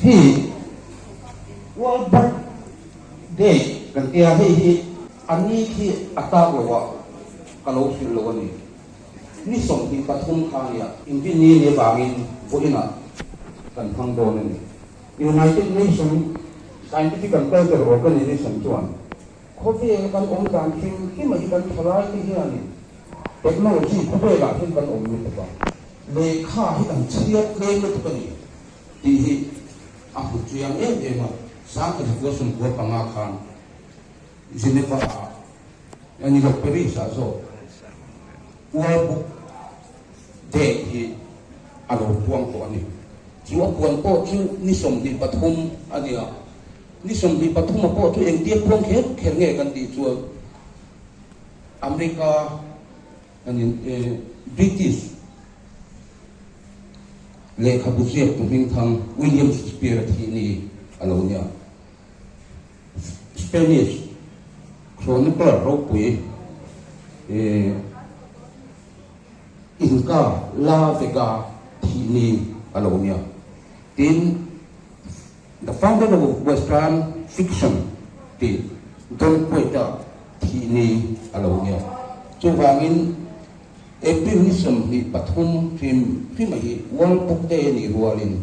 Khi World Book Day kan tia hei hi a ni khi a tak lo a ka lo hrilh lo a ni. Ni 23 kha nia Inrinni ni avangin vawiinah kan hmang dawn a ni. United Nation Scientific and Cultural Organization chuan khawvel kan awm dan hrim hrim a hi kan thalai te hianin technology khawvelah hian kan awm lutuk a, lehkha hi kan chhiar tlem lutuk a ni tih hi a hmu chiang em em a. 1995 khan Geneva ah a ni lo Paris ah zawk World Book Day hi a lo puang tawh a ni. Chu a puan pawh chu ni 23 a ni a, ni 23 a pawh chu engtia puang kher kher nge kan tih chuan America a ni British lehkhabu ziaktu hmingthang William Shakespeare a thih ni a lo nia. Spanish chronicler ropui Inca La Vega thih ni a lo nia. Tin, The founder of Western Fiction tih Don Quixote thih ni a lo nia. Chuvangin April ni 23 hrim hrima hi World Book Day a nih rualin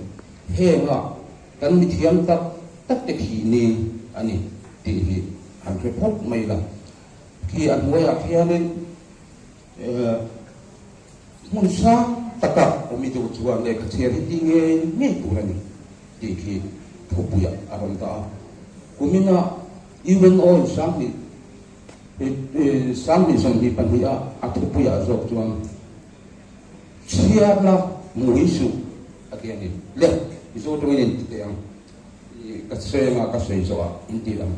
henga kan mithiam tak tak te thih ni a ni tih hi han hre phawt mai la. Khi a hnuaiah khianin hmun sang taka awm i duh chuan lehkha chhiar hi ti ngei ngei tur a ni tih khi thupuiah a rawn dah a. Kumina UNO in 2000 2022 a a thupuiah zawk chuan chhiarna mui suh a ti a ni. Le, Mizo tawngin in ti teh ang. Ka sawi anga ka sawi zawhah in ti ang.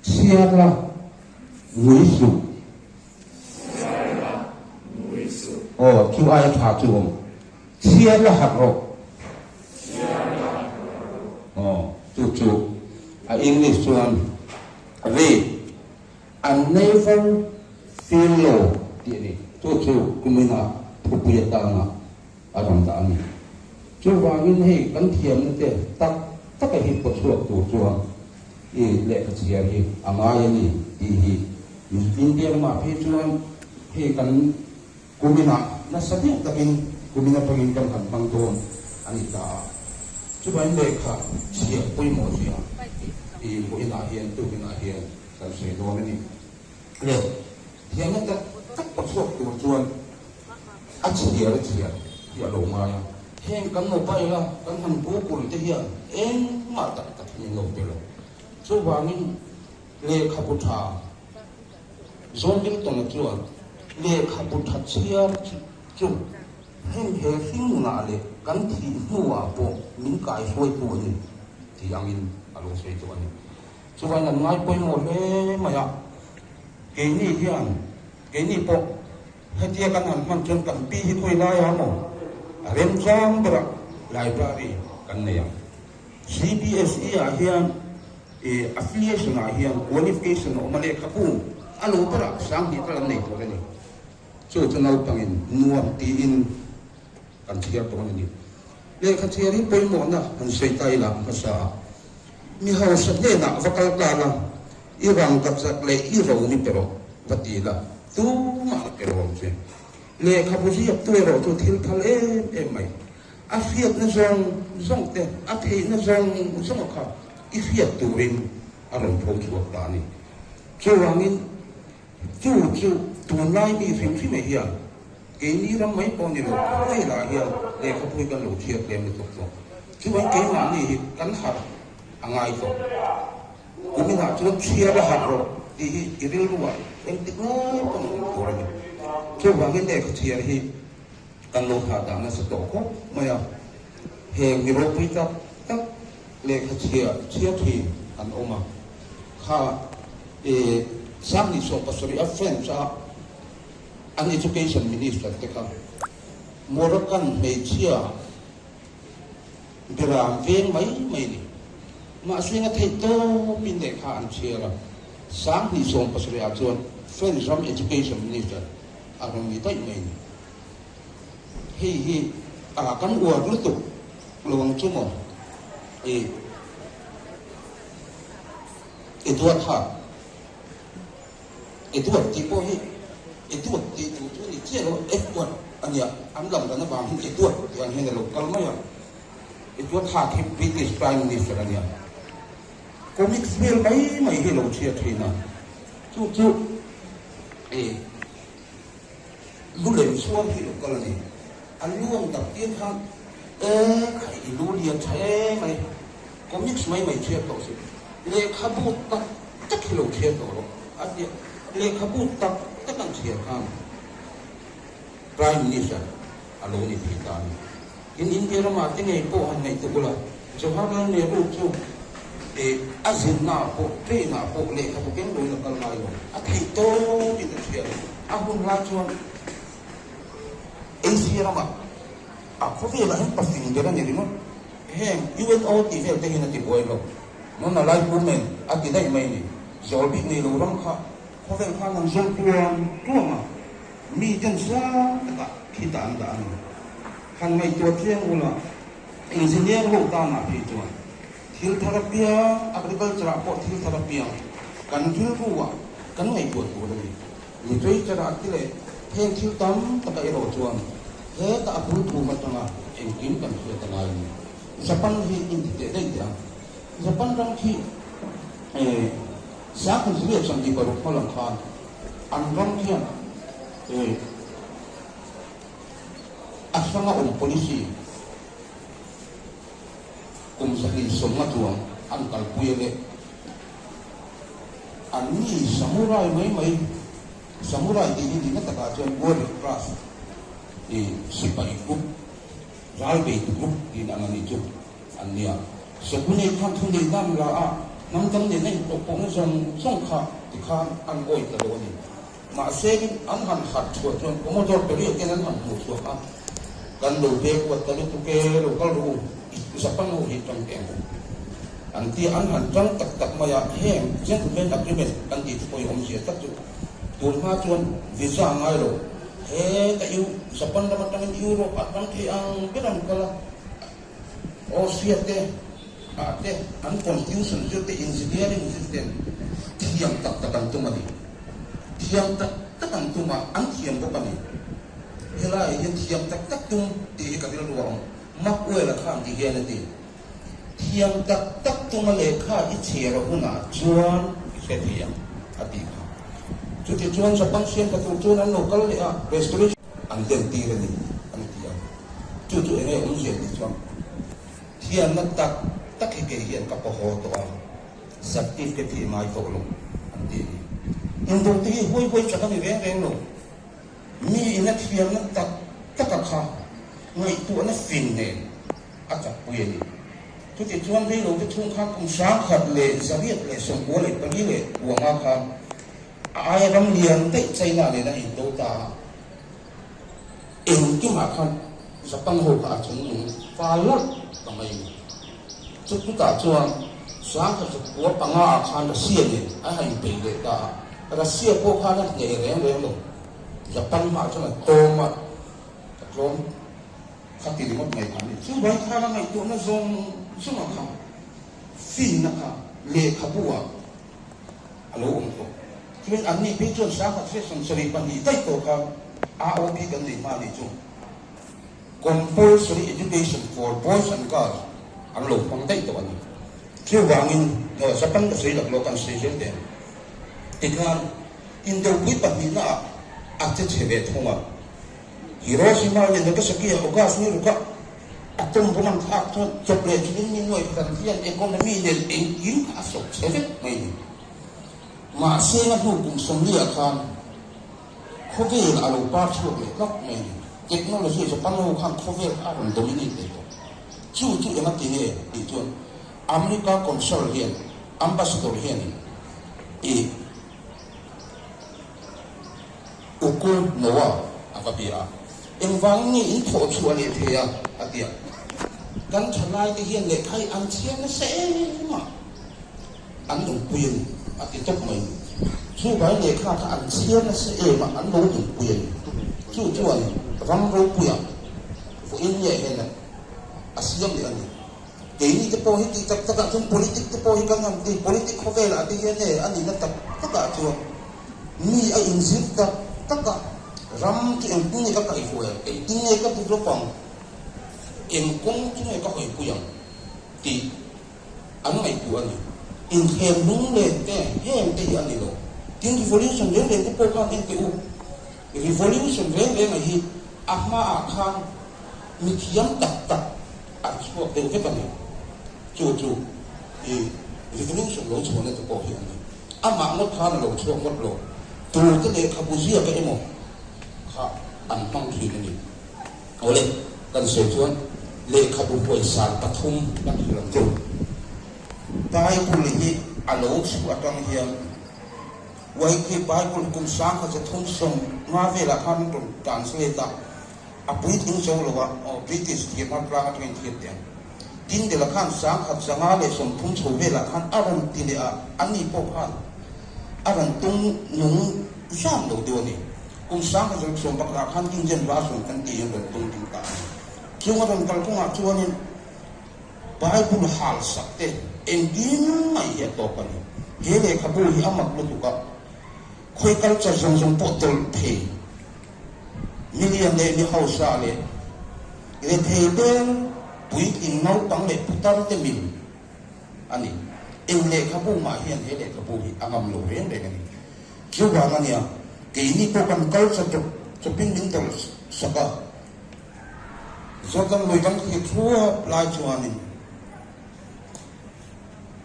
Chhiarna mui suh. Chhiarna mui suh. Aw, chu aia tha chu awm. Chhiarna harh rawh. Chhiarna harh rawh. Aw, chu chu a English chuan read and never feel low tih a ni. Chu chu kumina thupui atana a rawn dah a ni. Chuvangin hei kan thiamna te tak taka hi pawchhuak tur chuan i lehkha chhiar hi a ngai a ni tih hi India lamah phei chuan hei kan kuminah nasa deuh takin kumin atangin kan han hmang dawn a ni ta a. Chuvangin lehkha chhiar pawimawh zia i vawiinah hian tukinah hian kan sawi dawn a ni. Le thiamna tak tak pawchhuak tur chuan a chhiar a chhiar hi a lo ngai a. Heng kan mobile a kan han google te hian engmah tak tak hi min lo pe lo. Chuvangin lehkhabu tha John Milton-a chuan lehkhabu tha chhiar chu heng he hringnunah leh kan thih hnuah pawh min kaihruaitu a ni tih angin a lo sawi tawh a ni. Chuvangin an ngai pawimawh hle mai a, keini hian keini pawh Hetia kan han hman chuan kan pi hi khawi lai a maw? A remchang berah library kan nei ang. CBSE ah hian ih affiliation ah hian qualification a awm a, lehkhabu a lo berah 2000 tal an nei tur a ni. Chu chu naupangin nuam tiin kan chhiar dawn a ni. Lehkha chhiar hi pawimawhna han sawi ta ila hmasa a, mi hausa hnenah va kal tan a, I rangkachak leh i ro ni pe rawh, va ti la, tumah la pe lo ang che. Lehkhabu ziaktu erawh chu thil phal em em mai. A hriatna zawng zawng te, a theihna zawng zawng kha i hriat turin a rawn pho chhuak ta a ni. Chuvangin chu chu tunlai mi hrim hrim hian keini ram mai pawh ni lo, khawvelah hian lehkhabu hi kan lo chhiar tlem lutuk tawh. Chuvangin keimahni hi kan harh a ngai tawh. Kuminah chuan chhiar a harh rawh tih hi i rilruah engtik lai pawn a awm tur a ni. Chuvangin lehkha chhiar hi kan lo thah dah nasa tawh khawp mai a, heng mi ropui tak tak lehkha chhiar chhiar thin an awm a, kha i 2017 a French a an Education Minister te kha Moroccan hmeichhia Beram veng mai mai ni. Mahse nga theih tawpin lehkha an chhiar a, 2017 ah chuan French ram Education Minister a rawn ni daih mai ni. Hei hi a kan uar lutuk lo ang chu maw? I i duat ha. I duat tih pawh hi i duat tih tur chu a ni chiah lo, Edward a nia, an lam dan avang hian Edward tih ang hian a lo kal mai a. Edward Hart hi British Prime Minister a nia. Comics vel mai mai hi a lo chhiat thin a, chu chu i lu lem chhuang hi lo kal a ni. A lu ang tak tir khan e khai i lu lian tha em mai, comics mai mai chhiat tawh suh, lehkhabu tak tak hi lo chhiat tawh rawh a ti a, lehkhabu tak tak an chhiar khan Prime Minister a lo ni thei ta a ni. Tin, India ramah te ngei pawh han ngaihtuah ula, Jawaharlal Nehru chu eh a zinnaah pawh, train-ah pawh lehkhabu keng loin a kal ngai lo, a theih tawpin a chhiat a. A hun lai chuan Asia ramah a khawvelah hian pafing ber a ni ringawt. Heng UNO tih vel te hian a ti buai lo. Nona lai pu nen a ti daih mai a ni. Zawl bik nei lo ram kha khawvel khan an zawl tuang tuang a, mi ten sang takah khitah an dah a ni. Han ngaihtuah chiang ula, engineer ho tanah phei chuan thil thar apiang, agriculture ah pawh thil thar apiang kan rilru ah kan ngaihtuah tur a ni. Literature ah te leh heng thil tam taka erawh chuan hetah a bul thum atanga engkim kan hriat a ngai a ni. Japan hi inti teh daih teh ang. Japan ram khi eh 19 26 hma lam khan an ram khian eh A hranga awm policy kum 250 chuang an kalpui a leh an ni samurai mai mai, samurai tih hi nihna takah chuan warrior class i sipai group, ral beitu group tiin ang a nih chu an nia. Shogunate khan thu nei dan la a, hnam dang nena intlawhpawhna zawng zawng kha tikhan an awih ta lo a ni. Mahse, an han harh chhuah chuan Commodore Perry ten an han hmuh chhuak a, Kan lo bek uat ta lutuk e, lo kal rawh u, i Japan ho hi tang teh ang u. An ti a, an han tang tak tak mai a, heng Gentleman Agreement kan tih te pawh hi awmzia tak chu tun hma chuan visa a ngai lo, heta Eu Japan ram atangin Europe ah tang thei ang ber an kal a, Austria te ah te an constitution zir te engineering zir ten thiam tak tak an tum a ni. Thiam tak tak an tum a, an thiam bawk a ni. Helaiah hian thiam tak tak tum tih hi ka rilru a awm. Maxwell-a khan ti hian a ti, Thiam tak tak tuma lehkha i chhiar a hunah chuan i hre thei ang, a ti kha. Chutichuan Japan siamtha tur chuan an lo kal leh a, restoration an den tir a ni, an ti a. Chu chu enge awmzia tih chuan thiamna tak tak hi kei hian ka pahaw tawh a. Certificate hi i ngai tawh lo an ti a ni. Indo te hi huai huai chak a ni reng reng lo. Mi in a thiamna tak tak a kha ngaihtuahna fing nen a chakpui a ni. Chutih chuan reilo te chhung khan kum 1994 leh uanga khan a aia ram lian daih China nen a indo ta a. Engkimah khan Japan ho kha a chungnung fal lawrh ta mai a ni. Chu chutah chuan 1995 ah khan Russia nen a han inpeih leh ta a, Russia pawh khan a hneh reng reng lo. Japan hmah chuan a tlawm a, a tlawm kha ti ringawt mai kha a ni. Chu vai khan a ngaihtuahna zawng zawng a kha finna kha lehkhabu ah a lo awm tawh. Chuan anni phei chuan 1972 daih tawh khan AOB kan nei hma anih chu Compulsory Education for Boys and Girls an lo hmang daih tawh a ni. Chuvangin Japan ka sawi lak lo kan sawi zel teh ang. Tikhan Indopui pahnihna ah a che chhe ve thung a. Hiroshima leh Nagasaki ah August ni rukah atom bomb an thlak chuan chawp leh chilin mi nuai khat an hian economy nen engkim kha a sawp chhe vek mai a ni. Mahse a hnu kum sawmliah khan khawvel a lo par chhuak leh tlat mai a ni. Technology Japan ho khan khawvel kha a rawn dominate leh tawh. Chu chu eng a ti nge tih chuan America consul hian ambassador hianin i Uku Noah a va bia a, Engvangin nge in thawh chhuah leh thei a? a ti a. Kan thalaite hian lehkha hi an chhiar nasa em a, an nunpui a ni, a ti tawp mai. Chuvai lehkha kha an chhiar nasa em a, an lo nunpui a ni. Chu chuan ram ropuia vawiin nge hian a siam leh a ni. Keini te pawh hi tih tak takah chuan politic te pawh hi kan han ti, politic khawvelah te hian e a nihna tak takah chuan mi a inzir tak tak a, ram chu engtin nge ka kaihhuai ang, engtin nge ka develop ang, eng kawng chu nge ka hawipui ang tih an ngaihtuah a ni. Inthlem lunglen te heng te hi a ni lo. Tin revolution reng reng te pawh khan en teh u, revolution reng reng a hi a hmaah khan mi thiam tak tak an chhuak deuh vek a ni. Chu chu i revolution lo chhuahna te pawh hi a ni. Amah ngawt khan a lo chhuak ngawt lo. Tute lehkhabu ziaka emaw kha an hmang thin a ni. Awle, kan sawi chuan lehkhabu huaisar pathum kan hrilh ang chu. Bible hi a lo chhuah atang hian YK Bible hi kum 1350 velah khan an rawn translate a, a puitling zo lo a, aw British thiamna tlang atangin thiam teh ang. Tyndale-a khan 1530 chho velah khan a rawn ti leh a, ani pawh khan a rawn tung nung zan lo deuh a ni. Kum 1910 ah khan King James Version kan tiin rawn tung ding ta a ni. Chung a rawn kal kawngah chuanin Bible hal sak te engtin mai hi a tawp a ni. He lehkhabu hi a mak lutuk a, khawi culture zawng zawng pawh tawlh thei, milian leh mi hausa leh rethei ber puitling naupang leh putar te mil a ni. Eng lehkhabu mah hian he lehkhabu hi a ngam lo reng reng a ni. Chuvang a nia, keini pawh kan culture chawp chawpin min tawlh sak a. Jordan lui kan thlir thuap lai chuanin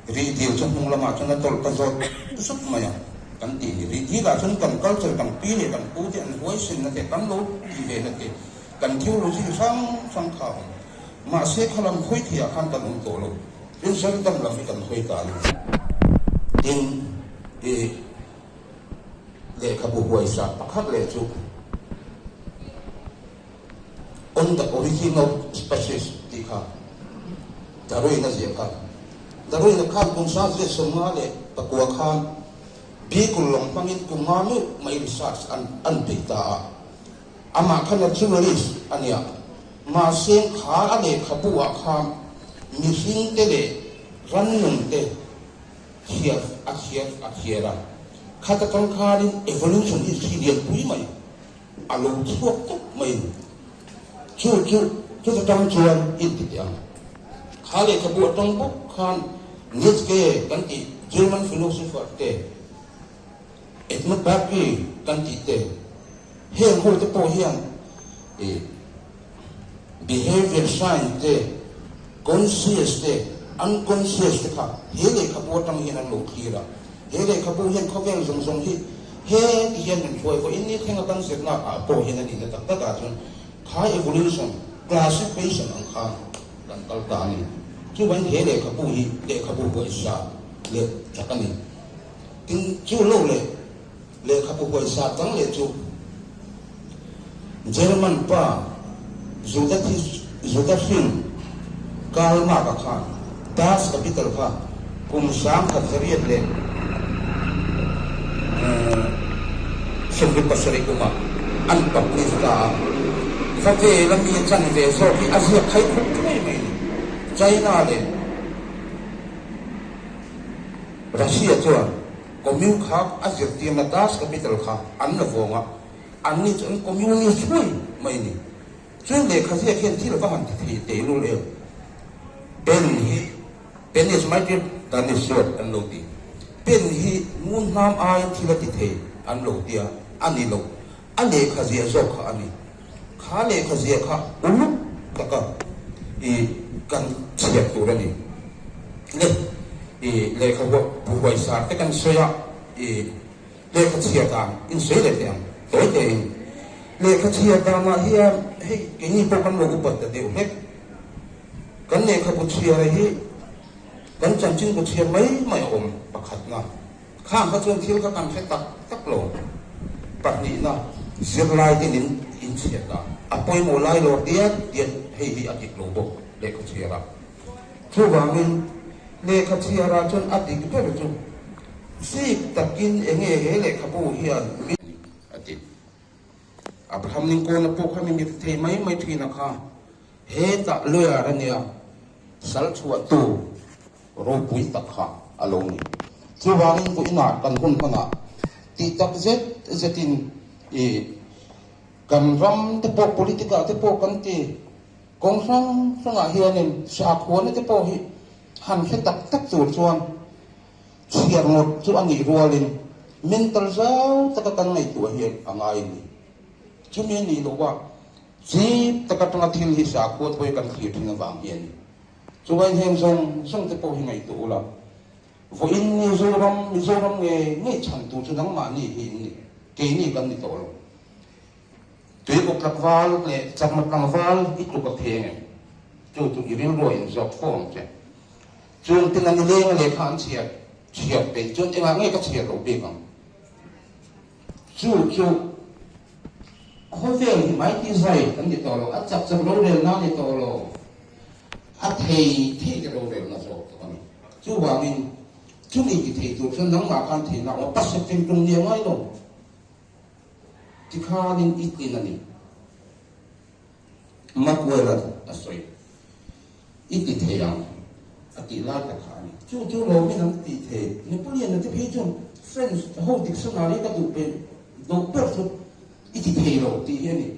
rih dil chu hnung lamah chuan a tawlh ta zawt zut mai a, kan tih ni. Rih dilah chuan kan culture, kan pi leh kan pu te an huaisenna te, kan lo ti ve na te, kan theology hrang hrang kha a awm. Mahse khalam khawi theiah khan kan awm tawh lo. Tin Jordan lam hi kan khawi ta a ni. Tin, i lehkhabu huaisa pakhat leh chu On the Origin of Species tih kha Darwin a ziah kha. Darwin a khan kum 1959 khan Beagle lawng hmangin kum nga meuh mai research an an bei ta a. Amah kha naturalist a nia. Mahse kha a lehkhabu ah khan mihring te leh rannung te thiar a thiar a thiar a. Khat atang khanin evolution hi hri lianpui mai. A lo chhuak tawp mai a ni. Chu chu chuta tang chuan in ti teh ang. Kha lehkhabu atang bawk khan Nietzsche kan tih German philosopher te, Edmund Burke kan tih te, heng ho te pawh hian ih behavior science te, conscious te, unconscious te kha he lehkhabu atang hian an lo thlir a. He lehkhabu hian khawvel zawng zawng hi he ti hian min hruai vawiin ni thlenga kan zirna ah pawh hian a nihna tak tak ah chuan kha evolution classification ang khan kan kal ta a ni. Chuvangin he lehkhabu hi lehkhabu huaisa leh tak a ni. Tin, chu lo leh lehkhabu huaisa dang leh chu German pa Juda Juda hrin Karl Marx-a khan Das Kapital kha kum 1927 kumah an publish ta a. Khawvela mi chanve zawk hi a ziak thei khawp thuai mai a ni. China leh Russia chuan Commune kha a zirtirna Das Kapital kha an la vawng a, anni chu an communist huai mai a ni. Chuan lehkha ziak hian thil va han ti thei tehlul em? Pen hi, pen is mightier than a sword an lo ti. Pen hi ngun hnam aiin thil a ti thei an lo tia, a ni lo. A lehkha ziah zawk kha a ni. Kha lehkha ziah kha uluk taka i kan chhiat tur a ni. Le, i lehkha bu huaisar te kan sawi a, i lehkha chhiat dan in sawi leh teh ang, tawi tein. Lehkha chhiat danah hian hei keini pawh kan lo upat ta deuh hlek. Kan lehkhabu chhiara hi kan chanchinbu chhiar mai mai a awm pakhatna. Khang kha chuan thil kha kan hre tak tak lo. Pahnihna, zirlai te nin inchhiat a, a pawimawh lai lawr diat diat hei hi a dik lo bawk lehkha chhiarah. Chuvangin lehkha chhiarah chuan a dik ber chu chik takin enge he lehkhabu hian min a ti. Abraham Lincoln-a pawh kha mi mit thei mai mai thin a kha. Hetah lawyer a nia. Sal chhuahtu ropui tak kha a lo ni. Chuvangin vawiinah kan hun hmanah tih tak zet zetin i kan ram te pawh politic ah te pawh kan ti kawng hrang hrangah hianin sakhuana te pawh hi han hre tak tak tur chuan chhiar ngawt chu a nih rualin mental zau taka kan ngaihtuah hian a ngai a ni. Chumi a nih loh a Chip tak atanga thil hi sakhua pawh hi kan thlir thin avang hi a ni. Chuvain heng zawng zawng te pawh hi ngaihtuah ula, vawiin Mizoram, Mizoram nge ngei chhan tur chu nangmahni hi in ni, keini kan ni tawh lo. Tuikawk tlangval leh chakma tlangval i tluk a pheng em? Chu chu i rilruah in zawk fo ang che. Chung ten a nileng a lehkha an chhiar chhiar peih chuan engah nge ka chhiar loh bik ang? Chu chu khawvel hi mai ti zai kan ni tawh lo, a chak chak rorelna a ni tawh lo, a thei thei te rorelna zawk tawh a ni. Chuvangin chumi ti thei tur chuan nangmah khan theihna awm a, pasek tum tum ni a ngai lo, tikhanin i tlin a ni. Makuela a sawi. I ti thei ang a tih lai tak kha a ni. Chu chu Roman an ti thei. Napoleon-a te phei chuan French ho dictionary ka duh pe duh ber chu i ti thei lo tih hi a ni.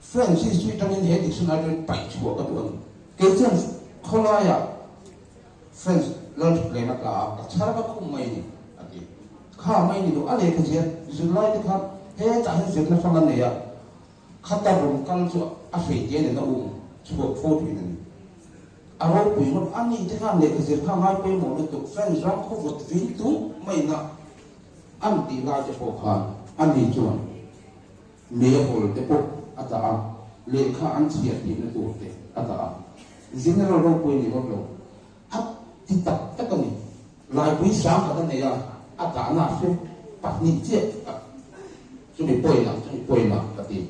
French history atangin he dictionary chu paih chhuah ka duh a ni. Kei chuan khawlaiah French lalthutleng a tla a, ka chhar ka khum mai a ni a ti. Kha mai ni lo, a lehkha zir zirlai te kha hetah hian zirna hrang an nei a. Khata rawn kal chu a hreite nen a um chhuak fo thin a ni. A ropui ngawt a ni te khan lehkha zir kha ngai pawimawh lutuk fans ram khaw vawt vin tuk maina an tih lai te pawh khan a ni chuan meihawl te pawh a dah a, lehkha an chhiar theihna tur te a dah a. General ropui a ni ngawt lo. A ti tak tak a ni. Laipui sang khat a nei a, a dahna a hre pahnih chiah a, chumi point ah, chumi point ah ka ti,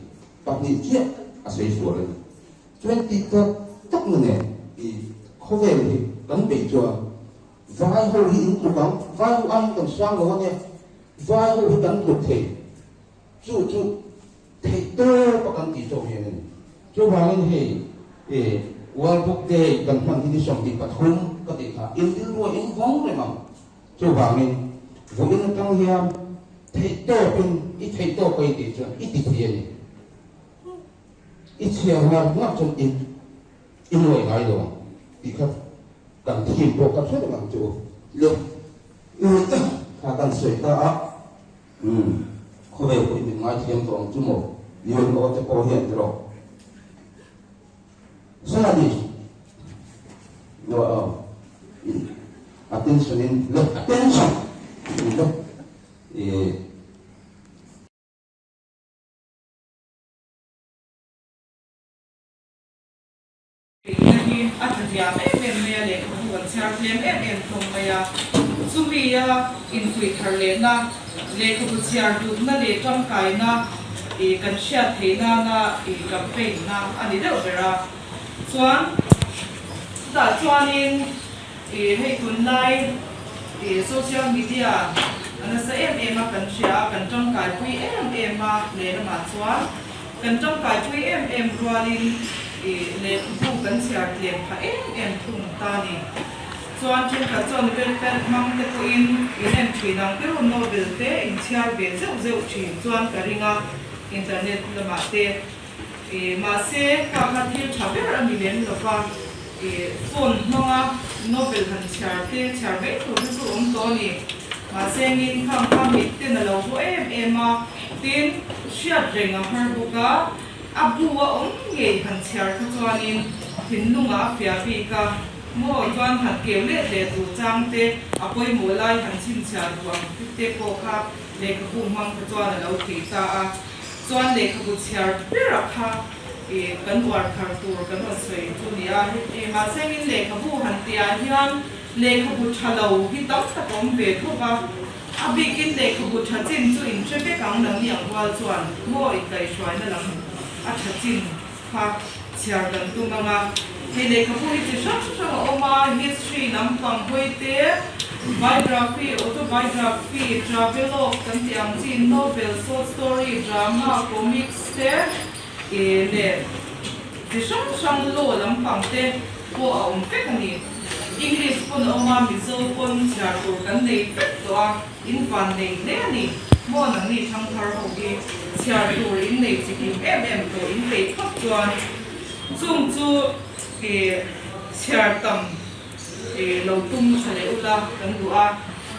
pahnih chiah a sawi sual a ni. Chuan tih tak tak na nen i khawvel hi kan beih chuan vai ho hi in tluk ang, vai ho aiin kan sang lo a nia, vai ho hi kan tluk thei, chu chu Theih tawp a kan tih zawk hian a ni. Chuvangin hei i World Book Day kan hman hi ni 23 ka tih kha in rilru a in vawng reng ang. Chuvangin vawiin atang hian theih tawpin i theih tawp a i tih chuan i ti thei a ni. I chhiar ngar ngar chuan i i nuai ngai lo ang tih kha kan theme pawh kan hre reng ang chu u. Le kha kan sawi ta a. Umm, khawvel pawh i min ngaithiam tawh ang chu maw? Yun aw te pawh hian tiraw? Sangani no aw in attention in le attention in le e Theihna hi a tha hliam em em mai a, lehkhabu kan chhiar tlem em em hlawm mai a. Chumi a infuih thar lehna, lehkhabu chhiar duhna leh tangkaina ih kan hriat theih nana ih campaign na a ni deuh ber a. Chuan chutah chuanin ih hei tunlai ih social media a nasa em em a kan hria a, kan tangkaipui em em a lehlamah chuan. Kan tangkaipui em em rualin ih lehkhabu kan chhiar tlem pha em em thung ta ni. Chuan thenkhat chuan Wattpad hmang te pawhin in en thin ang deuh novel te in chhiar ve zeuh zeuh thin chuan ka ring a internet lamah te. Ih mahse kha kha thil tha ber a ni lem lo va, ih phone hmanga novel han chhiar te chhiar mai tur te chu awm tawh a ni. Mahse ngin khang kha mit ten a lo haw em em a, tin hriat reng a har bawk a, a bu a awm ngei han chhiar kha chuanin thinlungah a fiah bik a, maw chuan han keu let leh duh chang te, a pawimawh lai han chhinchhiah duh ang te pawh kha lehkhabu hmang kha chuan a lo thei ta a, chuan lehkhabu chhiar ber a kha ih kan uar thar tur kan rawn sawi chu ni a, mahse ngin lehkhabu han tihah hian Lehkhabu tha lo hi tam tak awm ve tho va, a bikin lehkhabu tha chin chu in hre vek ang nangni ang rual chuan maw inkaihhruaina lam a tha chin kha chhiar kan tum ang a. Hei lehkhabu hi chi hrang hrang a awm a, history lampang hawi te, biography, autobiography, travelogue kan tih ang chi, novel, short story, drama, comics te leh. Chi hrang hrang law lampang te pawh a awm vek a ni. English pawn a awm a, Mizo pawn chhiar tur kan nei vek tawh a, in van nei hle a ni. Maw nangni thangthar ho hi chhiar tur in nei chi kim em em tawh in peih phawt chuan chung chu chhiar tam lo tum tha leh ula kan duh a.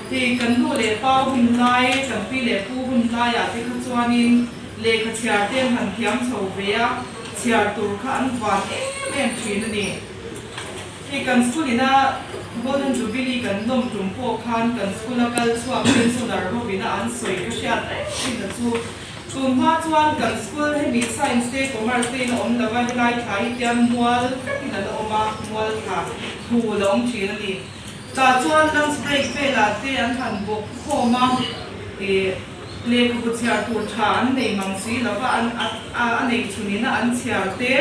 Hei kan nu leh pa hun lai, kan pi leh pu hun laiah te kha chuanin lehkha chhiar te an han thiam chho ve a, chhiar tur kha an van em em thin a ni. Hei kan school ina Golden Jubilee kan nawm tum pawh khan kan school a kal chhuak pensioner hovina an sawi ka hriat reng thin a chu. Tun hma chuan kan school hemi Science te Commerce te in a awm lova helai thla hi tian mual vekin a la awm a, mual thla thu la awm thin a ni. Tah chuan lunch break velah te an han bawk khawm a, ih lehkhabu chhiar tur tha an nei mang si lova an a neih chhunina an chhiar te,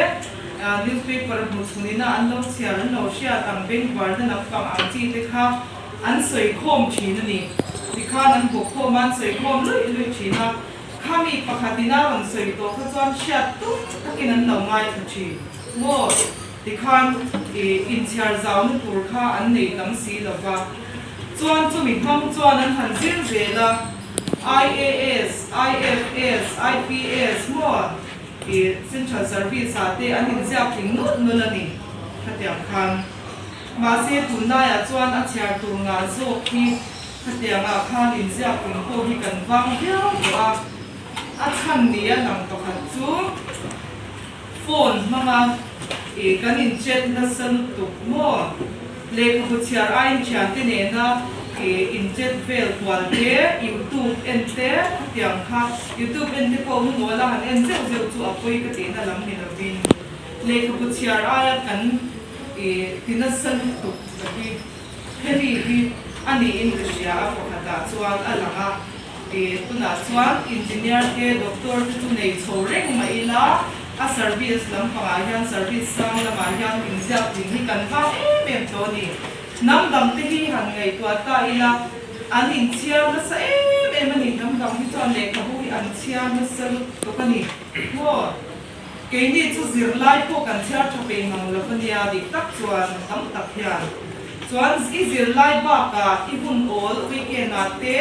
newspaper hmu chhunina an lo chhiar an lo hriat ang bengvarna lampang ang chi te kha An sawi khawm thin a ni. Tikhan an bawk khawm a, an sawi khawm luih luih thin a. Khami pakhat ina rawn sawi tawh kha chuan hriat tum takin an lo ngaithla thin. Maw? Tikhan i inchhiar zauna tur kha an nei tam si lo va. Chuan chumi hmang chuan an han zir zel a, IAS, IFS, IPS maw? I Central Service ah te an inziak tling nulh nulh a ni. Khatiang khan. Mahse, tunlaiah chuan a chhiar tur ngah zawk hi khatiangah khan inziak tum pawh hi kan vang viau tawh a. A chhan ni a lang pakhat chu phone hmanga ih kan inchet nasa lutuk maw? Lehkhabu chhiar aiin thiante nena ih inchet vel kual te, youtube en te khatiang kha youtube en te pawh hmuhmawla han en zeuh zeuh chu a pawi ka tihna lam ni lovin lehkhabu chhiar aia kan I ti nasa lutuk ka hi. Hemi hi a niin ka hria a pakhatah chuan a lang a. I tunah chuan engineer te doctor te chu nei chho reng mah ila a service lampangah hian service sang lamah hian inziak tling hi kan vang em em tawh a ni. Hnam dang te hi han ngaihtuah ta ila an inchhiar nasa em em a ni. Hnam dang hi chuan lehkhabu hi an chhiar nasa lutuk a ni maw? Keini chu zirlai pawh kan chhiar tha peih mang lo a nia, dik tak chuan tam tak hian. Chuan i zirlai bakah i hun awl weekend ah te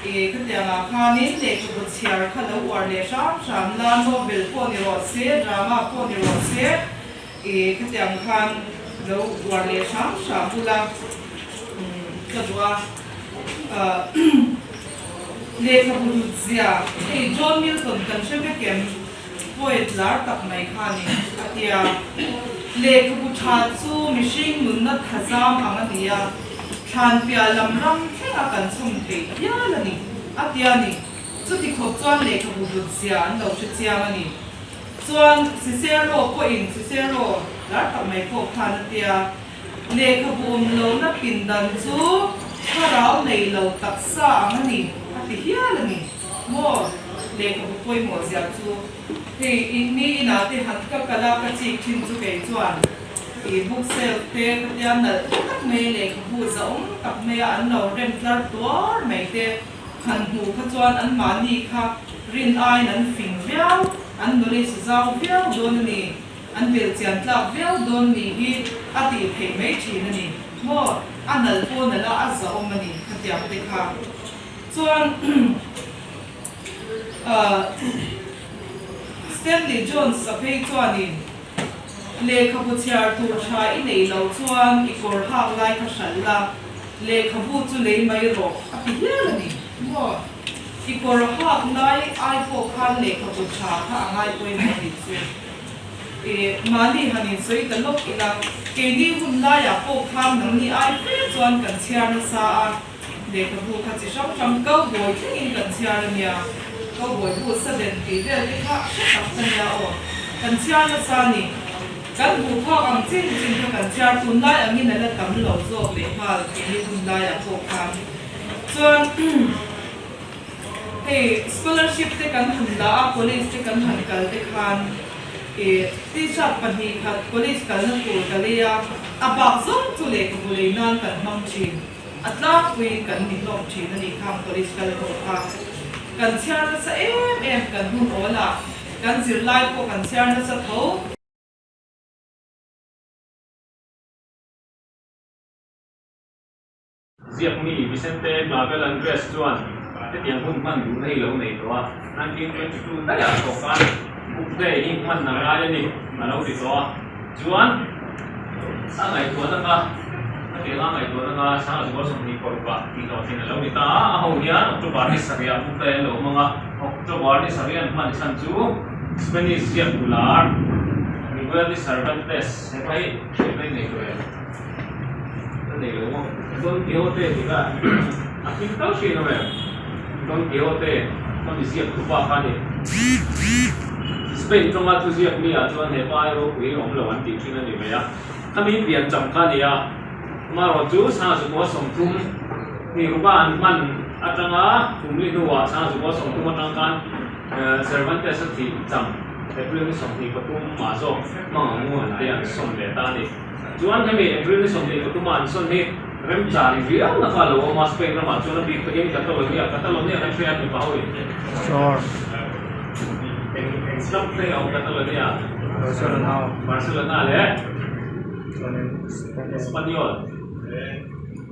i khatiangah khanin lehkhabu chhiar kha lo uar leh hram hram la, novel pawh ni rawh se, drama pawh ni rawh se, i khatiang khan lo uar leh hram hram bula ka duh a. Lehkhabu hlut zia, hei John Milton kan hre vek em? Poet lar tak mai kha ni, a ti a. Lehkhabu tha chu mihring nunna thazam ang a ni a, thlan piah lam ram thlenga kan chhawm theih hial a ni, a ti a ni. Chuti khawp chuan lehkhabu hlut zia an lo hre chiang a ni. Chuan Cicero pawhin Cicero lar tak mai pawh khan a ti a, Lehkhabu awm lohna pindan chu thlarau nei lo taksa ang a ni, a ti hial a ni. Maw? Lehkhabu pawimawh zia chu hei in ni inah te han ka kal a, ka chik thin chu kei chuan i book shelf te ka tia nalh tak mai lehkhabu zahawm tak maia an lo rem tlar tuar mai te han hmuh kha chuan anmahni kha rin aiin an fing viau, an knowledge zau viau dawn a ni. An belh chian tlak viau dawn ni hi a tih theih mai thin a ni maw? A nalh pawh nalh a, a zahawm a ni khatiang te kha. Chuan Stanley Jones a phei chuanin lehkhabu chhiar tur tha i neih loh chuan i kawr hak lai kha hralh la, lehkhabu chu lei mai rawh a ti hial a ni maw? I kawr hak lai ai pawh khan lehkhabu tha kha a ngai pawimawh a nih chu. I mahni han insawi ta lawk ila, keini hun laiah pawh khan nangni ai fe chuan kan chhiar nasa a, lehkhabu kha chi hrang hrang cowboy thlengin kan chhiar a nia, cowboy bu sudden tih vel te kha hre tak ka nia aw, kan chhiar nasa a ni. Kan hmuh phak ang chin chin kha kan chhiar tunlai angin a la tam lo zawk lehnghal keini hun laiah pawh khan. Chuan hei scholarship te kan han la a, college te kan han kal te khan ih t-shirt 2 khat college kalna tur ka lei a, a bak zawng chu lehkhabu lei nan kan hmang thin. A tlangpuiin kan ni hlawm thin a nih khang college kal ho kha. Kan chhiar nasa em em kan hun awl a, kan zirlai pawh kan chhiar nasa tho. Ziakmi Vicente Clavel Andres chuan hetiang hun hman duhna hi lo nei tawh a, 1922 daihah tawh khan Book Day hi hman a ngai a ni a lo ti tawh a. Chuan a ngaihtuahna kha hetianga a ngaihtuahna kha Sangha 21 tih hlawhtlin a lo ni ta a, a ho hian October ni sarihah Book Day an lo hmang a, October ni sarih an hman chhan chu Spanish ziak lar Miguel de Cervantes he pa hi hriatna i nei tawh em? Ka nei lo maw? Don Quixote tih kha a hlim tal hrin awm em? Don Quixote ka mi ziak tu pa kha a ni. Spain tawnga thu ziak mi ah chuan he pa ai ropui hi awm lo an tih thin a ni ve a. Khami pian cham kha a ni a, amaherawh chu Sangzukua 30 hnih ruka an hman atanga kum li hnuah Sangzukua 30 atang khan Cervantes a thih cham April ni 23 mah zawk hmang ang u an te an sawn leh ta a ni. Chuan hemi April ni 23 a an sawn hi remchang viau na kha a lo awm a, Spain ramah chuan a bik takin Catalonia, Catalonia kan hria mipa ho in. Sure. Eng eng club te a awm Catalonia? Barcelona. Barcelona leh Chuanin Espanyol. Espanyol.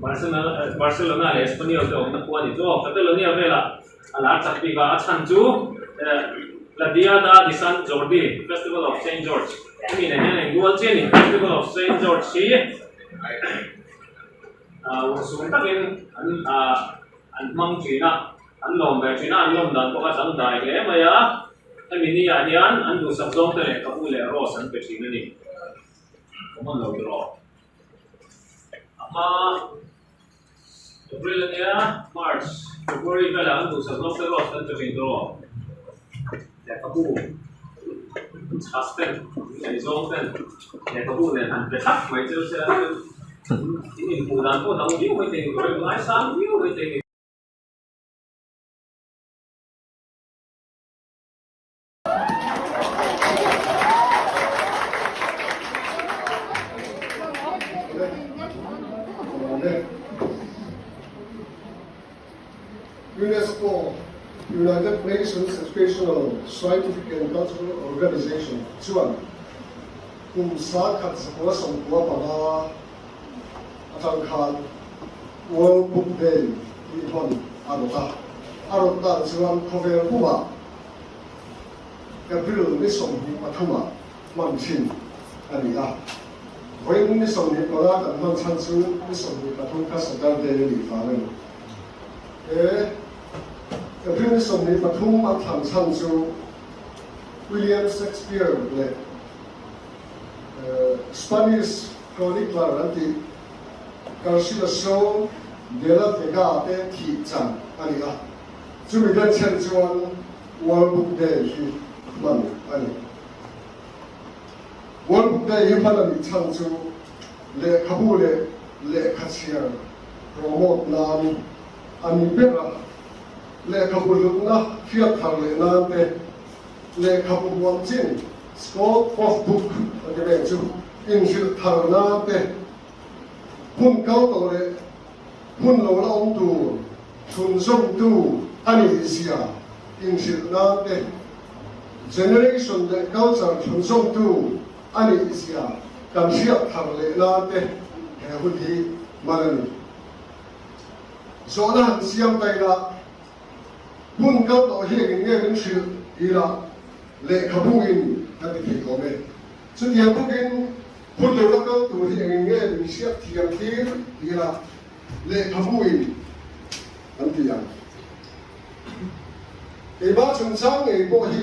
Barcelona Barcelona leh Espanyol te awmna khua a ni chu aw. Catalonia velah A lar chak bik a, a chhan chu La Diada de San Jordi, Festival of Saint George, hemi nen hian eng dual chiah a ni. Festival of Saint George hi urhsun takin an an hmang thin a, an lawm ve thin a, an lawm dan pawh kha dangdai hle mai a, hemi ni ah hian an duhsak zawng te lehkhabu leh rose an pe thin a ni. Common lo tiraw? A hma. April ania March, February velah an duhsak zawk te rose kan pe thin tawh aw. Lehkhabu chhas ten ngaihzawng ten lehkhabu nen han pe thlap mai cheu se la chuan in inhmuh dan pawh dang viau mai thei ni tur a, ngaisang viau mai thei ni. UNESCO, United Nations Educational, Scientific and Cultural Organization, chuan kum 1995 atang khan World Book Day tih hman a rawt a. A rawt dan chuan khawvel pumah April ni 23 ah hman thin a ni a. Vawiin ni 25 kan hman chhan chu ni 23 kha Saturday a nih vang a ni. He April ni 23 an thlan chhan chu William Shakespeare leh Spanish chronicler an tih Garcilaso de la Vega te thih chan a ni a. Chumi denchhen chuan World Book Day hi hman a ni. World Book Day hi hman a nih chhan chu lehkhabu leh lehkha chhiar promote nan a ni ber a, lehkhabu hlutna hriat thar leh nan te, lehkhabu huam chin Scope of Book a ti reng chu inhrilh thar nan te, hun kal tawh leh Hmun lo la awm tur chhunzawmtu a nih zia inhrilh nan te, generation leh culture chhunzawmtu a nih zia kan hriat thar leh nan te he hun hi hman a ni. Zawhna han siam ta ila, hmun kal tawh hi engin nge min hrilh ila lehkhabu in ka ti thei awm e. Chutiang bawkin Hun lo la kal tur hi engin nge min hriat thiam tir ila lehkhabu in an ti ang. Keimah chungchang ngei pawh hi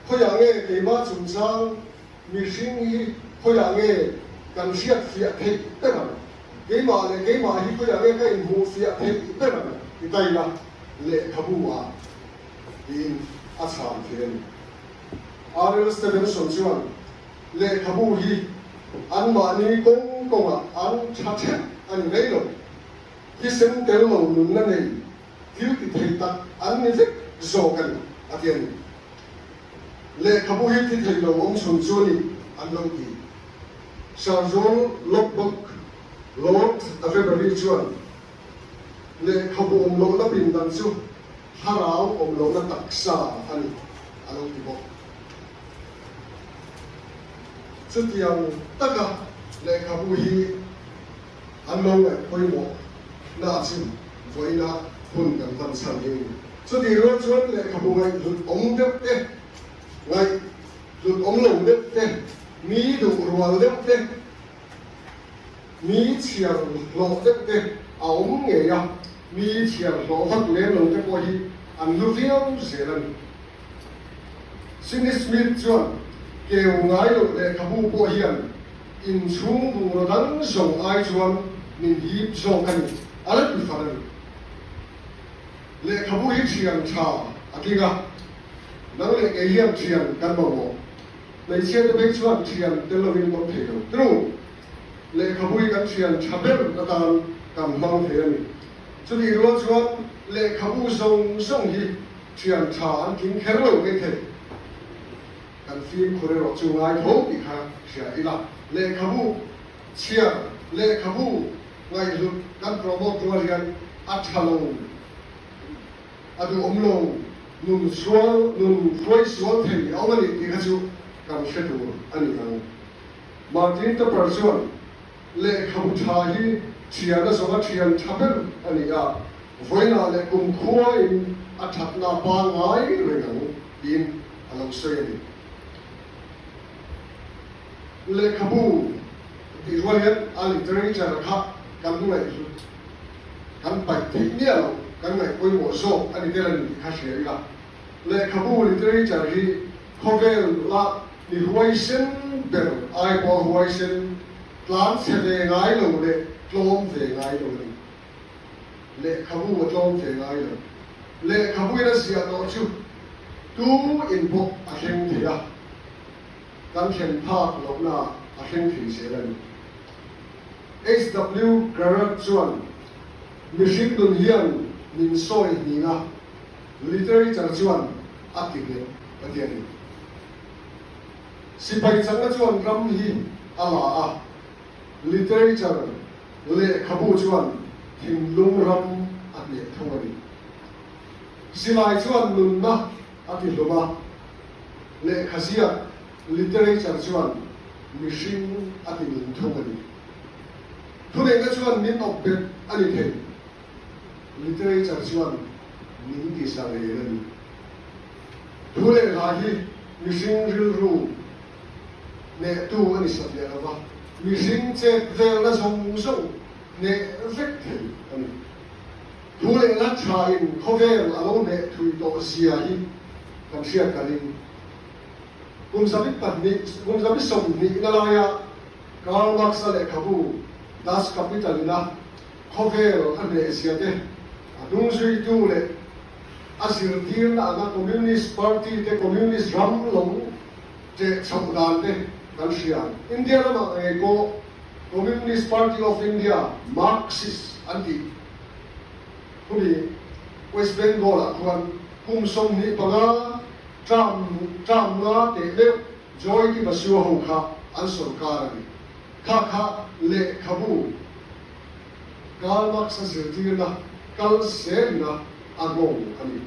khawiah nge keimah chungchang mihring hi khawiah nge kan hriat fiah theih ber ang? Keimah leh keimah hi khawiah nge ka inhmuh fiah theih ber ang ti ta ila lehkhabu ah tiin a chhan thei a ni. Ariel Stevenson chuan lehkhabu hi anmahni kawng kawngah an tha theuh a ni mai lo, thisen tel lo nunna nei thil ti thei tak an ni vek zawk a ni, a ti a ni. Lehkhabu hi thi thei lo awm chhun chu a ni an lo ti. Sir John Lubbock Lord Avebury chuan lehkhabu awm lohna pindan chu Thlarau awm lohna taksa a ni, a lo ti bawk. Chutiang taka lehkhabu hi an lo ngaih pawimawh na chu vawiina hun kan hman chhan hi a ni. Chutih rual chuan lehkhabu ngaih hlut awm deuh te, ngaih hlut awm lo deuh te, mi duh rual deuh te, mi chhiar hlawh deuh te a awm ngei a, mi chhiar hlawh vak lem lo te pawh hi an hlu viau zel a ni. Sidney Smith chuan keu ngai loh lehkhabu pawh hian inchhung bungraw dang zawng ai chuan min hip zawk a ni, a la ti far a ni. Lehkhabu hi thian tha a tling a, nang leh kei hian thian kan mamawh. Hmeichhia te phei chuan thian tel lovin awm thei lo. True! Lehkhabu hi kan thian tha ber atan kan hmang thei a ni. Chutih rual chuan lehkhabu zawng zawng hi thian tha an tling kher lo mai thei. Kan fimkhur erawh chu ngai tho tih kha hria ila. Lehkhabu chhiar, lehkhabu ngaihhlut kan promote rual hian a tha lo, a duhawm lo, nun sual, nun hruai sual thei a awm a nih tih kha chu kan hre tur a ni ang. Martin Tupper chuan lehkhabu tha hi thian a zawnga thian tha ber a ni a, vawiinah leh kumkhuain a thatna pangngai reng ang tiin a lo sawi a ni. Lehkhabu tih rual hian a literature kha kan ngaihhlut, kan paih theih miah loh, kan ngaih pawimawh zawk a ni tel a ni tih kha hria ila. Lehkhabu literature hi khawvel la mi huaisen ber ai pawha huaisen, tlan chhe ve ngai lo leh tlawm ve ngai lo a ni. Lehkhabu a tlawm ve ngai lo. Lehkhabuin a ziah tawh chu tu in pawh a thleng thei a, kan thlen phak lohna a thleng thei zel a ni. HW Garrett chuan, Mihring nun hian min sawi hning a, literature chuan a ti nghet a ti a ni. Sipai chakna chuan ram hi a la a, literature lehkhabu chuan thinlung ram a hneh thung a ni. Silai chuan nunna a ti hlum a, lehkha ziak, literature, chuan mihring a ti nun thung a ni. Thuneihna chuan min awp bet a ni thei, literature chuan min ti sa rel a ni. Thu leh hla hi mihring rilru hnehtu a ni satliah lo va, mihring chet velna zawng zawng hneh vek thei a ni. Thu leh hla thain khawvel a lo hneh thui tawh zia hi kan hriat ka ring. Kum 12, kum 20 na laia Karl Marx-a lehkhabu Das Kapital-ina khawvel a hneh zia te, a hnungzuitu leh a zirtirna anga Communist Party te Communist ram lo ṭeh chhoh dan te kan hria. India ramah ngei pawh Communist Party of India, Marxist, an tih khumi West Bengal-ah khuan kum 25 term term nga teh deuh Joy Basua ho kha an sawrkar a ni. Kha kha lehkhabu Karl Marx-a zirtirna kal zelna a nghawng a ni.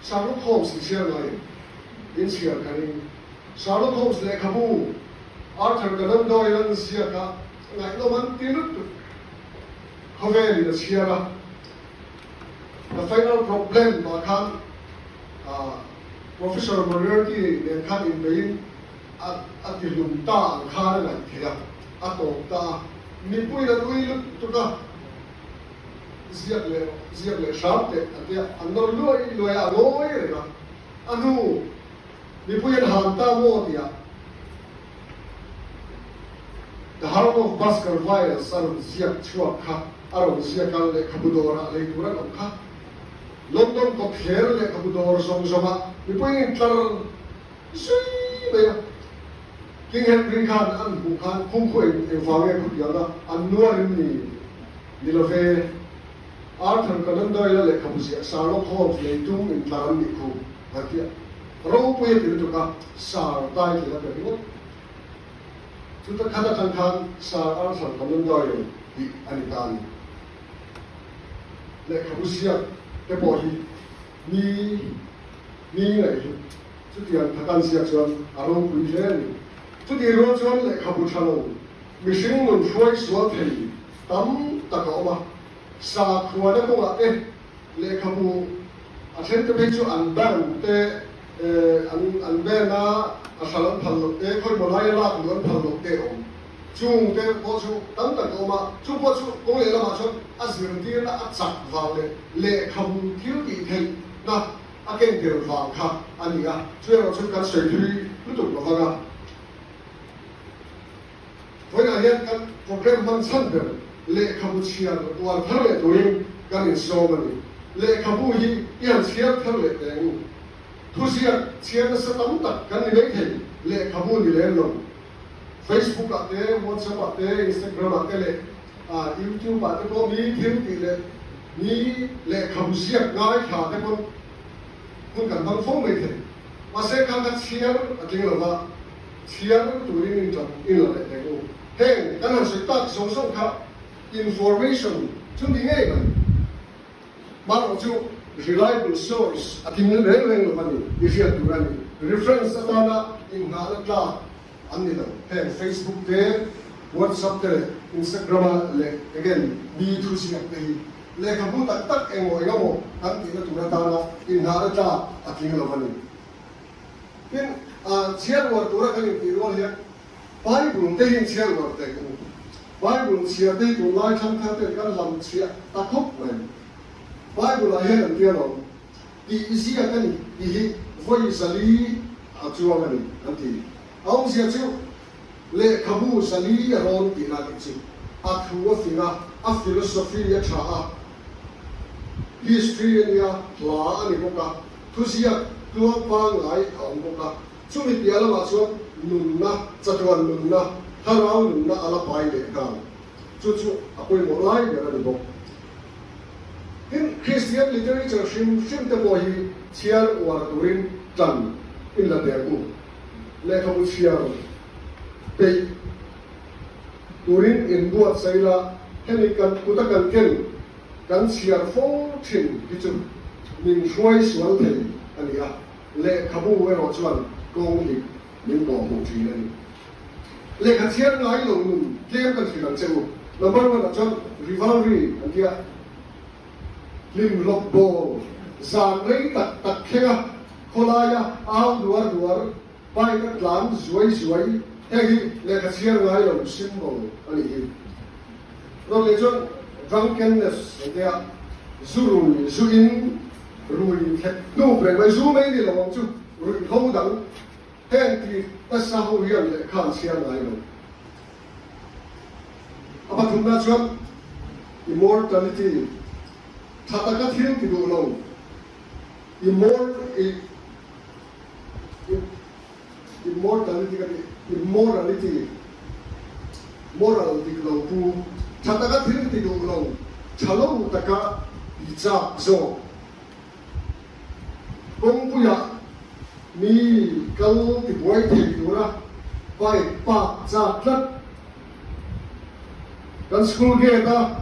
Sherlock Holmes inchhiar ngaiin inchhiar ka ring. Sherlock Holmes lehkhabu Arthur Conan Doyle-a'n ziaka ngaihnawm an ti lutuk khawvelin a chhiar a. The Final Problem ah khan Professor Moriarty nen khan inbeiin a ti hlum ta ang khan a ngaih theih a, a tawp ta a. Mipuiin an ui lutuk a, ziak leh ziak leh hram teh an ti a, an nawr luai luai a, a ngawi reng a. A hnu mipui an han ta maw tih ah The Hound of Baskervilles a rawn ziak chhuak kha a rawn ziak a, lehkhabu dawrah lei tur an awm kha. London kawtthler lehkhabu dawr zawng zawngah mipui in tlar zui mai a. King Henry khan an hmuh khan khumkhuah in engvang nge khutiang a an nuarin ni ni lo ve. Arthur Conan Doyle-a lehkhabu ziah Sherlock Holmes lei tum in tlar an nih khu an ti a. Ropui a ti lutuk a, Sir title a pe ringawt. Chuta khat atang khan Sir Arthur Conan Doyle tih a ni ta a ni. Lehkhabu ziak te pawh hi mi mi ngaihhlut chutiang thatan ziak chuan a ropui hle a ni. Chutih rual chuan lehkhabu tha lo. mihring nun hruai sual thei tam tak a awm a, sakhuana kawngah te lehkhabu a then te phei chu an ban te an an ban a, a hral an phal loh te, khawimaw laia lak luh an phal loh te a awm. Chung te pawh chu tam tak a awm a, chu pawh chu kawng leh lamah chuan a zirtirna a chak vang leh lehkhabu thil tih theihna a ken tel vang kha a ni a, chu erawh chu kan sawi thui lutuk lo vang a. Vawiinah hian kan programme hman chhan ber lehkhabu chhiar uar thar leh turin kan insawm a ni. Lehkhabu hi i han chhiar thar leh teh ang u. Thuziak chhiar nasa tam tak kan ni mai thei, lehkhabu ni lem lo. Facebook ah te, WhatsApp ah te, Instagram ah te leh YouTube ah te pawh mi thil tih leh mi lehkhabu ziak ngaithla te pawn hun kan hmang fo mai thei. Mahse kha kha chhiar a tling lo va, chhiar turin in ṭan in la leh teh u. Heng kan han sawi tak zawng zawng kha information chu ni ngei mai. Hmangaih chu reliable source a tling reng reng lo a ni, i hriat tur a ni. Reference atana inngahna tlak an ni lo. Heng Facebook te, WhatsApp te leh Instagram-a leh again mi thuziak te hi lehkhabu tak tak engmaw engemaw kan tihna tur atana inngahna tlak a tling lo a ni. Tin, chhiar uar tura kan intih rual hian Bible te hi inchhiar uar teh u. Bible chhiar te hi tunlai thangthar ten kan lam chhiah ta khawp mai. Bible ah hian an tia lo, tih ziak a ni tih hi vawi zali a chuang a ni an ti. A awmzia chu lehkhabu zali a rawn tihna a nih chu. A thu a fing a, a philosophy a tha a, history a nia, hla a ni bawk a, thuziak tluang pangngai a awm bawk a. Chumi piah lamah chuan nunna, chatuan nunna, thlarau nunna a la pai leh nghal. Chu chu a pawimawh lai ber a ni bawk. Tin, Kristian literature hrim hrim te pawh hi chhiar uar turin tan in la der u. Lehkhabu chhiar peih turin inbuatsaih la, hemi kan kuta kan ken kan chhiar fo thin hi chu min hruai sual thei a ni a. Lehkhabu erawh chuan kawng dik min kawh hmuh thin a ni. Lehkha chhiar ngai lo nun tlem kan hrilh ang che u. Number one ah chuan rivalry an tia, hlim hlawp bawl, zan rei tak tak thleng a, khawlaia au duar duar, bike a tlan zuai zuai, heng hi lehkha chhiar ngai lo symbol a nih hi. Rawt leh chuan drunkenness an tia, zu rui, zu in, rui thlep hnup reng mai, zu mai ni lo ang chu, ruihhlo dang heng ti nasa ho hian lehkha an chhiar ngai lo. A pathumna chuan immortality, tha taka thil ti duh lo, immor i Immortality ka tih, immorality, moral dik lo pu, tha taka thil ti duh lo, tha lo taka ti chak zawk. Kawngpuiah mi kal ti buai thei tura bike park chak tlat. Kan school gate a.